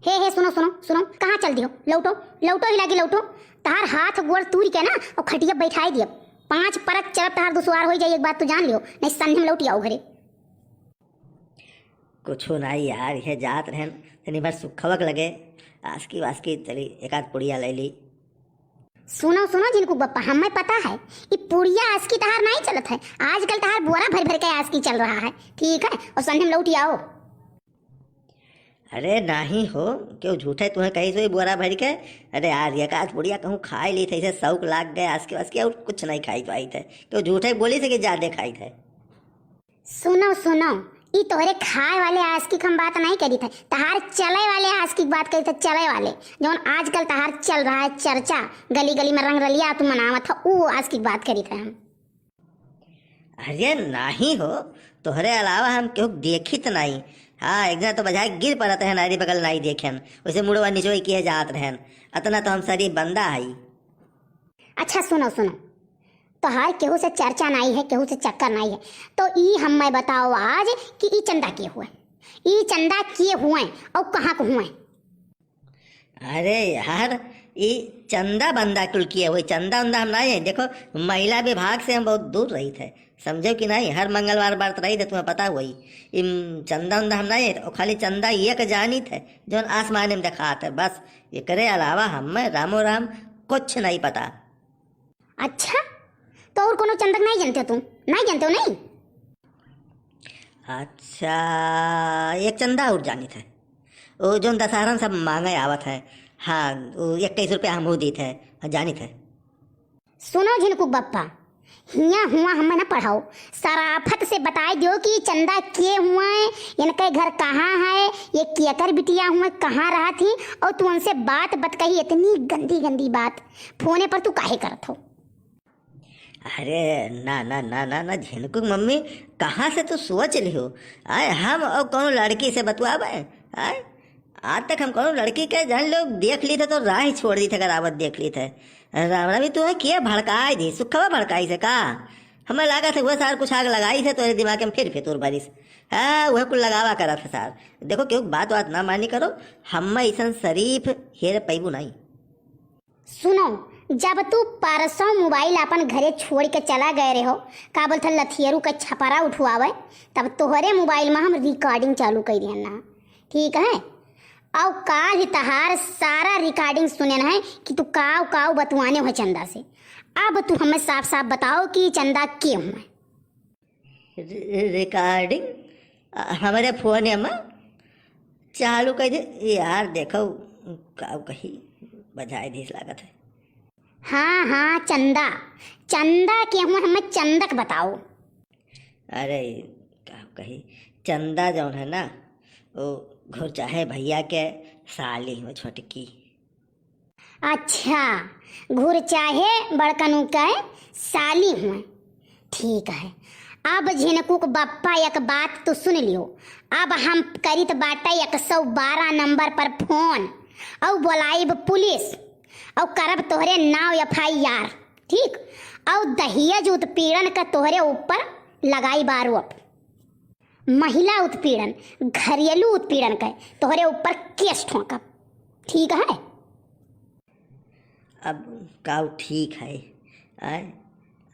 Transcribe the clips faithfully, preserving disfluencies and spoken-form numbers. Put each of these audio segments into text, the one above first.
हे, हे, सुनो, सुनो, सुनो, कहाँ चल दियो? लौटो, लौटो, हिला के लौटो। तहार हाथ गोड़ तूर के ना, और खटिया बैठाई दियो। पाँच परत चलब तहार दुश्वार होई जाई, एक बात तू जान लियो, नहीं संझे में लौट आओ घरे। कुछो नाई यार, ये जात रहन, तनी भर सुखवक लगे, आसकी वासकी चली, एक आध पुड़िया ले ली। सुनो, सुनो झिनकू बप्पा, हमें पता है, ई पुड़िया आसकी तहार नाई चलत है, आजकल तहार बोरा भर भर के आसकी चल रहा है, ठीक है, और संझे में लौट आओ। अरे नाही हो, क्यों झूठे तुम्हें कही सोई बोरा भर के? अरे यार, एक आध पुड़िया कहूँ खाई ली थे, इसे शौक लाग गए, आसकी वासकी और कुछ नहीं खाई पाई थे, क्यों झूठे बोली थे कि ज्यादा खाई थे। सुनो, सुनो, ई तोहरे खाए वाले आसकी के हम बात नहीं करी थे, तहार चले वाले आसकी के बात करी थे, चले वाले, जौन आजकल तहार चल रहा है चर्चा, गली गली में रंगरलिया तू मनावत हो, ऊ आसकी के बात करी थे हम। अरे नाही हो, तोहरे अलावा हम केहू देखित नाही। हाँ, एक दिन तो बजाय गिर पड़त है, नारी बगल नाही देखेन, वैसे मुड़वा निचोई किए जात रहन। अतना तो हम शरीफ बंदा हई। अच्छा सुनो, सुनो, तोहार केहू से चर्चा नाही है, केहू से चक्कर नाही है, तो ई हमें बताओ आज कि ई चंदा के हुए, ई चंदा के हुए और कहाँ के हुए? अरे यार, ई चंदा बंदा कुल किए हुए, चंदा उंदा हम नाही है। देखो, महिला विभाग से हम बहुत दूर रही थे, समझो कि नाही? हर मंगलवार व्रत रही थे, तुम्हें पता हुई। इम चंदा उंदा हम नाही है, वो खाली चंदा एक जानी थे, जौन आसमान में देखात है, बस। एकरे अलावा हमें रामो राम कुछ नाही पता। अच्छा, तो और कोनो चंदा के नाही जानते हो तुम? नाही जानते हो, नाही? अच्छा, एक चंदा और जानित है, वो जौन दशहरन सब मांगे आवत है। हाँ, वो इक्कीस रुपया हमहू दीत है, हाँ, जानित है। सुनो झिनकू बप्पा, हिया हुआ हमें न पढ़ाओ, सराफत से बताई दियो कि चंदा के हुए, इनके घर कहाँ है, ये केकर बिटिया हुए, कहाँ रहत ही, और तू उनसे बात बत कही, इतनी गंदी गंदी बात फोने पर तू काहे करत हो? अरे ना, ना, ना, ना, ना, झिनकू मम्मी, कहाँ से तू सोच लिहो? आय, हम और कौनो लड़की से बतुआबे? आय, आज तक हम कौनो लड़की के, जान लो, देख ली थे तो राह ही छोड़ दी थे, अगर आवत देख ली थे। राम राम, ई तू है के भड़काई दी, सुखवा भड़काई से का? हमें लागत है वह सार कुछ आग लगाई थे तोरे दिमाग में फिर फितूर बारिश। हाँ, वह कुल लगावा करत है सार। देखो, क्यों बात बात ना मानी करो, हम ऐसन शरीफ हेर पैबू नहीं। सुनो, जब तू परसों मोबाइल अपन घरे छोड़ के चला गए रहो, का बोलत है, लथियरू का छपरा उठवावे, तब तोहरे मोबाइल में हम रिकॉर्डिंग चालू कर दिहन ना, ठीक है? और काल ही तहार सारा रिकॉर्डिंग सुनेन है कि तू काव काव बतुआने हो चंदा से। अब तू हमें साफ साफ बताओ कि चंदा के हुए? रि-, रिकॉर्डिंग, अ, हमरे फोन में चालू कर दे। यार, देखो, का कही, बजाए देश लागत है। हाँ, हाँ, चंदा, चंदा के हुए, हमें चंदक बताओ। अरे, का कही, चंदा जौन है ना, वो घुरचाहे भैया के साली हो छोटकी। अच्छा, घुरचाहे बड़कनू के साली हुए। ठीक है, अब झिनकुक बप्पा एक बात तो सुन लियो। अब हम करित बाटे एक सौ बारह नंबर पर फोन, और बोलाइब पुलिस, और करब तोहरे नाव एफ आई आर, ठीक? और दहेज उत्पीड़न का तोहरे ऊपर लगाइब आरोप। महिला उत्पीड़न, घरेलू उत्पीड़न के तोहरे ऊपर केस ठोंकब, ठीक है? अब काऊ ठीक है, आय?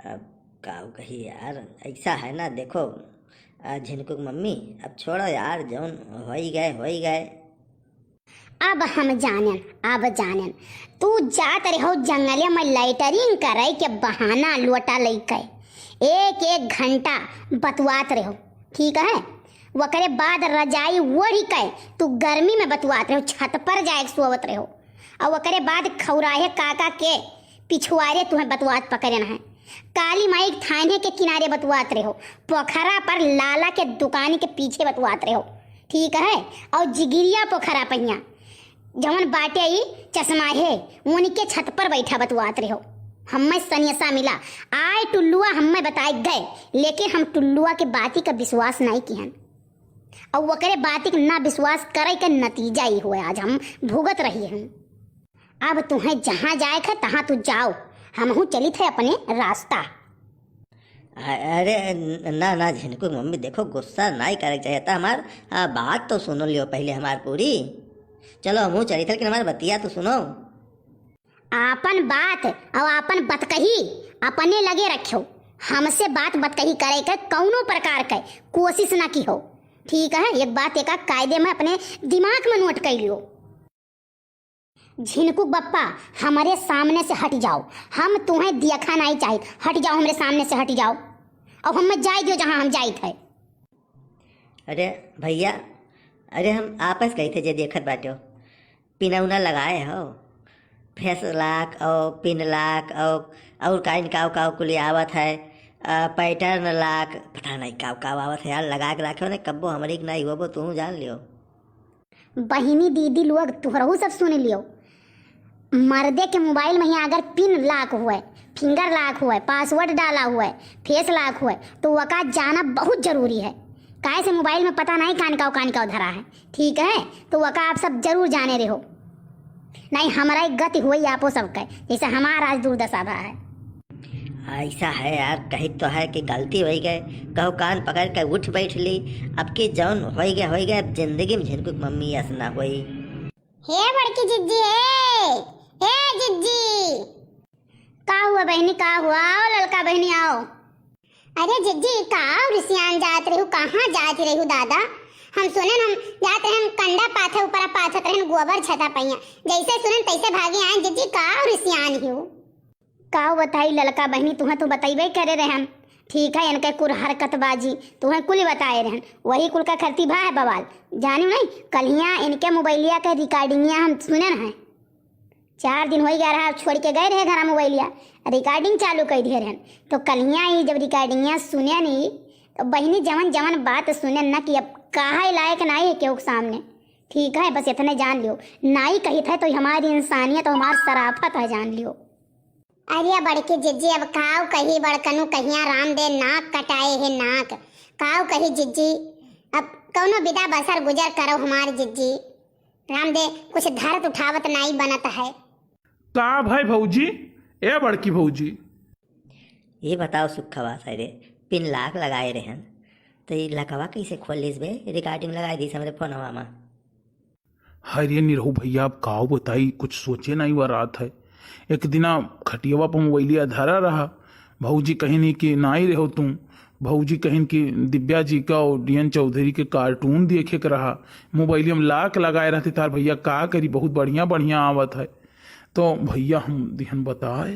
अब काऊ कही यार, ऐसा है ना, देखो, आ, झिनकुक मम्मी, अब छोड़ो यार, जौन होई गए, होई गए। अब हम जानेन, अब जानेन। तू जात रहो जंगले में लैटरिन करे के बहाना लोटा लइके। एक एक घंटा बतुआत रहो, ठीक है? ओकरे बाद रजाई ओढ़ के तू गर्मी में बतुआत रहो, छत पर जाए के सोवत रहो। और ओकरे बाद खौराहे काका के पिछुआरे तुहें बतुआत पकड़ेन है। काली माई के थाने के किनारे बतुआत रहो, पोखरा पर लाला के दुकान के पीछे बतुआत रहो, ठीक है? और जिगिरिया पोखरा पहिया जवन बाटे ई चश्मा है, उनके छत पर बैठा बतुआत रहो। हम्मे सनेसा मिला, आय टुल्लुआ हम्मे बताए गए, लेकिन हम टुल्लुआ के बाती का विश्वास नहीं किहन। और ओकरे बाती के ना विश्वास करे के नतीजा ई हुए, आज हम भुगत रही हम। अब तुहें जहाँ जाए के, तहाँ तू जाओ, हमहू चलित है अपने रास्ता। अ-, अरे, न-, ना, ना, झिनकुक मम्मी, देखो, गुस्सा नाई करे के चाहिए था हमार। आ, बात तो सुन लियो पहले हमार पूरी। चलो, हमहूँ चलित है, लेकिन हमार बतिया तो सुनो। आपन बात और आपन बतकही अपने लगे रखियो। हमसे बात बतकही करे के कौनो प्रकार के कोशिश ना किहो। ठीक है, एक बात एका कायदे में अपने दिमाग में नोट कर लियो। झिनकुक बप्पा, हमरे सामने से हट जाओ, हम तुम्हें देखा नहीं चाहित। हट जाओ, हमरे सामने से हट जाओ। अब हमें जाए दियो जहाँ हम जाइत है। अरे भैया, अरे हम आपस गए थे जे देखत बाटे, पिनौना लगाए हो, फेस लॉक और पिन लॉक और, और का इनका का कुल आवत है, आ, पैटर्न लॉक, पता नहीं का का आवत है यार, लगा के रखे हो ने, कब्बो हमरी के नहीं होबो, तू जान लियो। बहिनी दीदी लोग, तुहरहू सब सुन लियो, मर्दे के मोबाइल में ही अगर पिन लॉक हुए, फिंगर लॉक हुए, पासवर्ड डाला हुए, फेस लॉक हुए, तो वका जाना बहुत जरूरी है। काहे से मोबाइल में पता नहीं कान का कान का धरा है, ठीक है? तो वका आप सब जरूर जाने रहो, नहीं हमारा एक गति हुई आपो सबके, जैसे हमारा आज दुर्दशा भा है। ऐसा है यार, कही तो है कि गलती होइ गए, कहो कान पकड़ के उठ बैठ ली। अब की जौन होइ गए, होइ गए, अब जिंदगी में झिनकुक मम्मी अस ना होई। हे बड़की जिज्जी, हे, हे जिज्जी। का हुआ बहिनी, का हुआ? आओ ललका बहिनी, आओ। अरे जिज्जी, का रिसियान जात रहू, कहाँ जात रहू दादा? हम सुने हम जात रहे, हम कंडा पाथे ऊपर पाथत रहे, गोबर छता पहिया, जैसे सुने तैसे भागे आए। जिज्जी, का रिसियान हियो? का बताई ललका बहिनी, तुहें तो बतइबे करे रहन। ठीक है, इनके कुर हरकतबाजी तुहें कुल बताए रहन, वही कुल का खरती भा है बवाल। जानियो नहीं, कल्हिया इनके मोबाइलिया के रिकॉर्डिंगिया हम सुनन है। चार दिन होइ गया रहा, छोड़ के गए रहे घरा मोबाइलिया, रिकॉर्डिंग चालू कर दिए रहन। तो कल्हिया ही जब रिकॉर्डिंगिया सुने नहीं, तो बहिनी जवन जवन बात सुने न कि अब कहा लायक नाई है केहू के सामने। ठीक है, बस इतने जान लियो, नाई कहित है तो हमारी इंसानियत और हमार सराफत है, जान लियो। अरे बड़की जिज्जी, अब काव कही बड़कनू, कहिया राम दे नाक कटाए है नाक, काव कही जिज्जी। अब कौनो विदा बसर गुजर करो हमार जिज्जी, राम दे कुछ धरत उठावत नाई बनत है। का भाई भौजी, ए बड़की भौजी? ये बताओ सुखवा, सारे पिन लाक लगाए रहन, तो ये लकवा कैसे खोल लिस बे? रिकॉर्डिंग लगाए दीस हमरे फोनवा में। हरे निरहू भैया, अब काव बताई, कुछ सोचे नाई वा रात है। एक दिना खटियवा पर मोबाइलिया धरा रहा, भौजी कहिन कि नाई रहो तू, भौजी कहिन कि दिव्या जी का और डीएन चौधरी के कार्टून देखे के रहा, मोबाइलिया में लाक लगाए रहते तार भैया, का करी, बहुत बढ़िया बढ़िया आवत है। तो भैया हम दिहन बताए,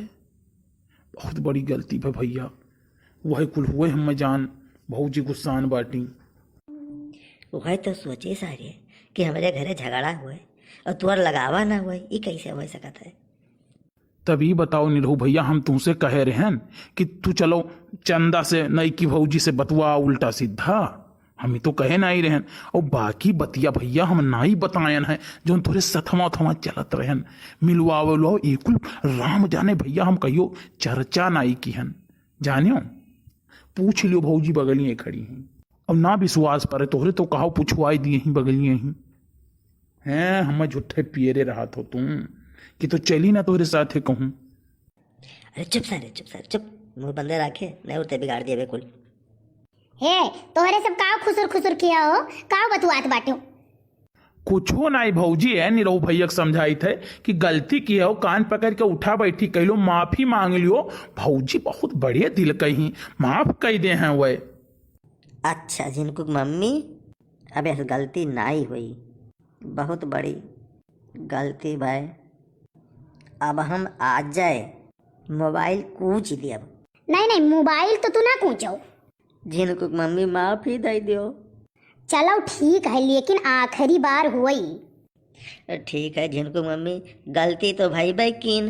बहुत बड़ी गलती भा भैया, वही कुल हुए हम जान, भौजी गुस्सान बाटी। वह तो सोचे सारे कि हमरे घरे झगड़ा हुए और तुअर लगावा ना हुए, ई कैसे हो सकत है? तब ई बताओ निरहू भैया, हम तुमसे कहे रहन कि तू चलो चंदा से, नई की भौजी से बतवा उल्टा सीधा, हम ही तो कहे नाई रहन। और बाकी बतिया भैया हम नाई बतायन है, जौन तोरे सथवा थवा चलत रहन, मिलवावे लो, ई कुल राम जाने भैया, हम कहियो चर्चा नाई किहन। जानियो, पूछ लियो, भौजी बगलिए खड़ी हैं। अब ना विश्वास परे तोहरे तो कहो, पुछवाई दिए ही बगलिए ही। हैं, हमें झूठे पियरे रहत हो तुम कि तो चली ना तोहरे साथे कहूँ। अरे चुप सारे, चुप सारे, चुप। मुंह बंदे राखे, नहीं उठते बिगाड़ दिए बे कुल। हे, तोहरे सब काव खुसुर खुसुर किया हो, काव बतुआत बाटे हो? कुछो नाई भौजी, है निरहू भैया के समझाइत है कि गलती किया हो, कान पकड़ के उठा बैठी कइलो, माफी मांग लियो। भौजी बहुत बढ़िया दिल कही, माफ कई दे हैं वह। अच्छा झिनकुक मम्मी, अब ऐसे गलती नाई हुई, बहुत बड़ी गलती भाई। अब हम आ जाए मोबाइल कूच लियब। नहीं नहीं, मोबाइल तो तू ना कूचो। झिनकुक मम्मी माफी दे दियो। चलो ठीक है, लेकिन आखिरी बार हुई। ठीक है झिनकुक मम्मी, गलती तो भइबे कीन,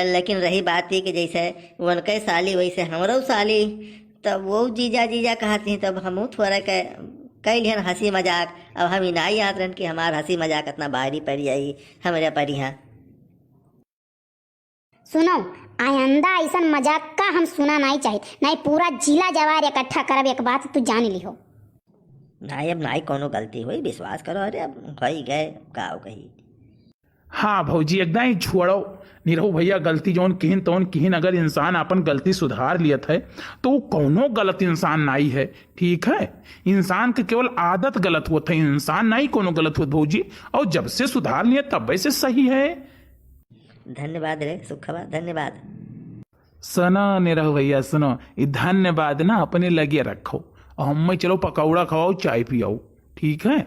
लेकिन रही बात ही कि जैसे उनके साली वैसे हमरो साली, तब वो जीजा जीजा कहत ही, तब हमहू थोड़ा के कैलिहन हंसी मजाक। अब हम ही नाई याद रहन कि हमार हंसी मजाक इतना भारी पड़ जाई हमरे परिहा। सुनो, आइंदा ऐसन मजाक का हम सुना नाई चाहित, नाई पूरा जिला जवार इकट्ठा करब, एक बात तू जान लिहो। नाई, अब नाई कोनो गलती हुई, विश्वास करो। अरे अब होई गए, का हो कही। हाँ भौजी, एकदम ही छोड़ो। निरहू भैया गलती जौन किहिन तौन किहिन, अगर इंसान आपन गलती सुधार लियत है तो उ कौनो गलत इंसान नाई है। ठीक है, इंसान के केवल आदत गलत होत है, इंसान नाई कौनो गलत होत भौजी। और जब से सुधार लिया तब से सही है। धन्यवाद रे सुखवा, धन्यवाद। सुनो निरहू भैया, सुनो, ई धन्यवाद ना अपने लगे रखो, और हमें चलो पकौड़ा खवाओ, चाय पियाओ। ठीक है,